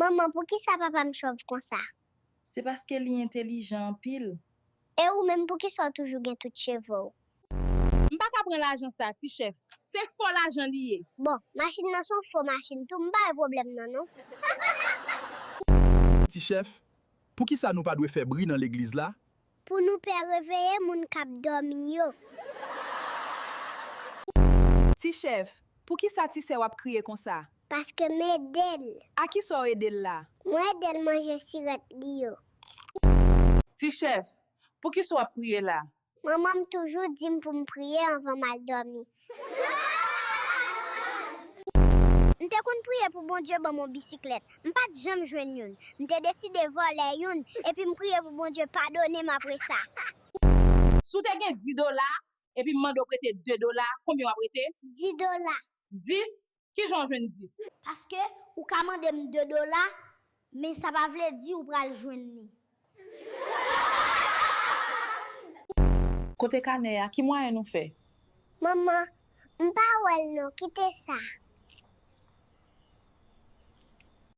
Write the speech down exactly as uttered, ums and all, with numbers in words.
Manman, poukisa papa m chòv konsa? Se paske li entelijan anpil. E ou menm, poukisa w toujou gen tout cheve w? M pa ka pran lajan sa, ti chèf. Se fo lajan li ye. Bon, machin nan se yon fo machin tou, m pa wè pwoblèm nan non. Ti chèf, poukisa nou pa dwe fè bri nan legliz la? Pou nou pè reveye moun k ap dòmi yo. Ti chèf, poukisa ti sè w ap kriye konsa? Paske m ede l. A kisa w ede l la? Mwen ede l manje sirèt li yo. Ti chèf, poukisa w ap kriye la? Manman m toujou di m pou m priye anvan m al dòmi. M te konn priye pou Bondye ban m yon bisiklèt. M pa t janm jwenn youn. M te deside vòlè youn, epi m priye pou Bondye padone m apre sa. Si w te gen dis dola, epi m mande w prete de dola, konbyen w ap rete? Dis dola. Dis? Kijan w jwenn dis? Paske ou ka mande m de dola, men sa pa vle di ou pral jwenn li. Kote kanè a? Ki mwayen nou fè? Manman, m pa wè l non, kite sa.